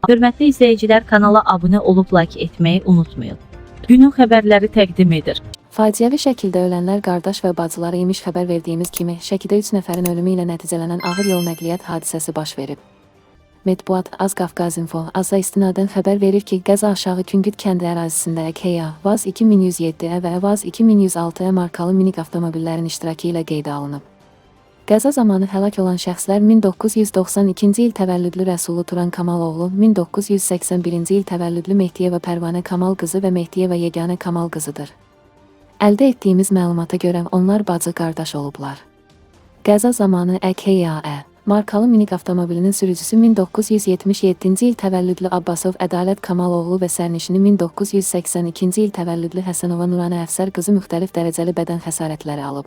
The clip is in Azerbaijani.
Hörmətli izləyicilər, kanala abunə olub like etməyi unutmayın. Günün xəbərləri təqdim edir. Faciəvi şəkildə ölənlər qardaş və bacıları imiş. Xəbər verdiyimiz kimi, Şəkidə 3 nəfərin ölümü ilə nəticələnən ağır yol nəqliyyat hadisəsi baş verib. Mətbuat Az Qafqaz Info AZA istinadən xəbər verir ki, qəza Aşağı Küngüt kəndi ərazisində KA VAZ 2107E və VAZ 2106E markalı minik avtomobillərin iştirakı ilə qeydə alınıb. Qəza zamanı həlak olan şəxslər 1992-ci il təvəllüdlü Rəsulu Turan Kamaloğlu, 1981-ci il təvəllüdlü Mehdiyeva Pərvanə Kamal qızı və Mehdiyeva Yeganə Kamal qızıdır. Əldə etdiyimiz məlumata görə onlar bacı-qardaş olublar. Qəza zamanı AKAE markalı minik avtomobilinin sürücüsü 1977-ci il təvəllüdlü Abbasov Ədalət Kamaloğlu və sərnişini 1982-ci il təvəllüdlü Həsənova Nuranə Əfsər qızı müxtəlif dərəcəli bədən xəsarətləri alıb.